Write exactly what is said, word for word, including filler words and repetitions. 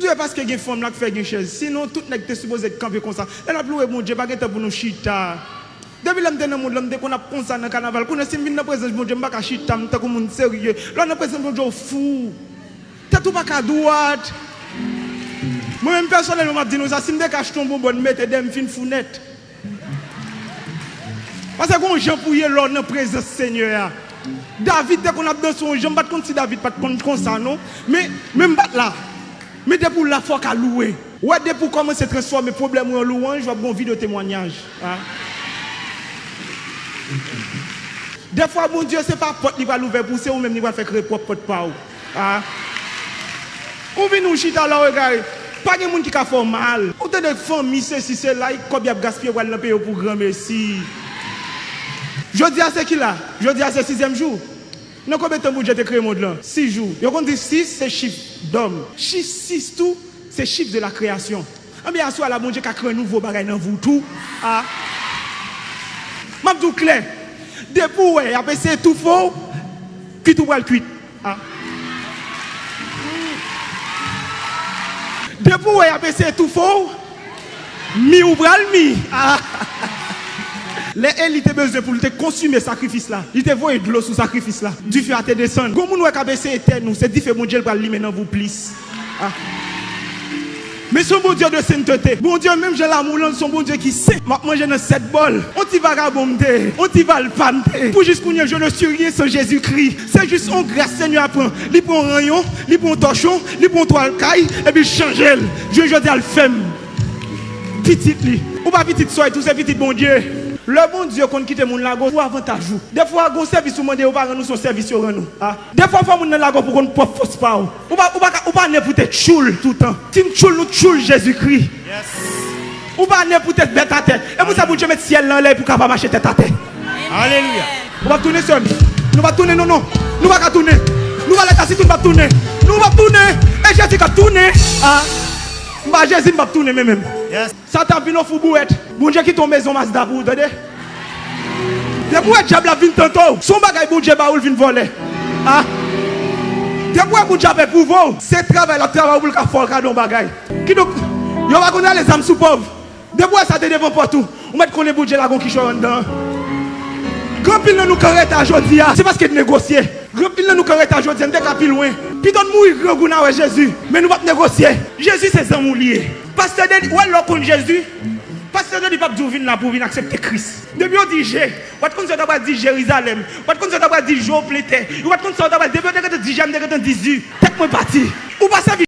Dye paske gen fanm la k fè gen chèz. Sinon, tout nèg te sipoze kanpe konsa. Lè n ap louwe Bondye, pa gen tan pou nou chita. Depi lè m te nan mond lan, m te konn ap konsa nan kanaval. Kounye a, si m vin nan prezans Bondye, m pa ka chita, m tankou moun serye. Lè w nan prezans Bondye, w fou. Tèt ou pa ka dwat. Mwen menm pèsonèlman, m ap di nou sa, si m te ka achte yon bonbòn, mete dèyè m fin fou nèt. Paske gon jan pou ye lè w nan prezans Senyè a. David te konn ap danse yon jan, m pa t konn si David pa t konn konsa non. Men, men m pa t la. Men depi w la, fò w ka louwe. Wè, depi w kòmanse transfòme pwoblèm ou an louwanj, w ap gen yon videyo temwanyaj. A. Dèfwa, Bondye, se pa pòt li pral ouvè pou w, se ou menm li pral fè kreye pwòp pòt pa w. A. Ou vin ou chita la, w egare. Pa gen moun ki ka fè w mal. Ou tande fanmi, sesi, sela, e kòb y ap gaspiye, w pral nan peyi w pou granmesi. Jodi a, se ki la? Jodi a, se sizyèm jou. Nan konbyen tan Bondye te kreye mond lan? Sis jou. Yo konn di sis se chif dòm. Chif sis tou, se chif de la création. Anben, aswè a la, Bondye ka kreye nouvo bagay nan vi w tou. A. M ap di w klè. Depi w wè y ap eseye toufe w, kwit ou pral kwit. A. Depi w wè y ap eseye toufe w, mi ou pral mi. A. Lè Eli te bezwen pou l te konsime sakrifis la, li te voye dlo sou sakrifis la. Dife a te desann. Gon moun wè k ap eseye etèn ou, se dife Bondye l pral limen nan vi w plis. A. Men se yon Bondye de sentete. Bondye menm jan lanmou lan, se yon Bondye ki sen. M ap manje nan sèt bòl. On ti vagabon m te ye, on ti valpa m te ye. Pou jis kounye a, je ne suis rien sans Jésus-Christ. Se jis on gras Senyè a pran. Li pran yon ranyon, li pran yon tòchon, li pran yon twal kay, epi l chanje l. Jounen jodi a, l fè m pitit li. Ou pa pitit sòy tou, se pitit Bondye. Lè Bondye konn kite moun lage w, pou avantaj ou. Dèfwa, gon sèvis ou mande yo pa rann ou, se yon sèvis yo rann ou. A. Dèfwa, fò moun nan lage w pou konn pwòp fòs pa w. Ou pa, ou pa, ka- ou pa nen pou tèt tchoul toutan. Team tchoul, nou tchoul Jezikri. Ou pa nen pou tèt bèt atè. E pou sa Bondye met syèl lan anlè pou w ka pa mache tèt atè. Alelouya. Nou p ap tounen, sè m. Nou p ap tounen, non, non. Nou pa ka tounen. Nou pa lè tasit, nou p ap tounen. Nou p ap tounen. E Jezi k ap tounen. A. M pa Jezi, m p ap tounen, men menm. Sa t ap vin yon fou bouwèt. Bondye kite yon mezon Mazda pou ou, tande. Depi w wè dyab la vin tante w, se yon bagay Bondye ba ou, l vin vòlè. A. Depi w wè Bondye ap epwouve w, se travay l ap travay w pou l ka fè w kado yon bagay. Kidonk, yo pa konn rale zam sou pòv. Depi w wè sa te devan pòt ou, ou mèt konnen Bondye lage yon kichòy anndan. Gen anpil nan nou k an reta jodi a, se paske n negosye. Gen anpil nan nou k an reta jodi a, n te ka pi lwen. Pito n mouri grangou n a wè Jezi, men nou p ap negosye. Jezi se zanmi w li ye. Pastè Deni, w wè lè w konn Jezi, Pastè Deni p ap di w vin la pou w vin aksepte Kris. Depi yo di je, w pa t konn sa yo ta pral di Jerizalèm, w pa t konn sa yo ta pral di je w plen tè, w pa t konn sa yo ta pral, depi yo te gentan di je a, m te gentan di zi, tèt mwen pati. Ou pa sèvi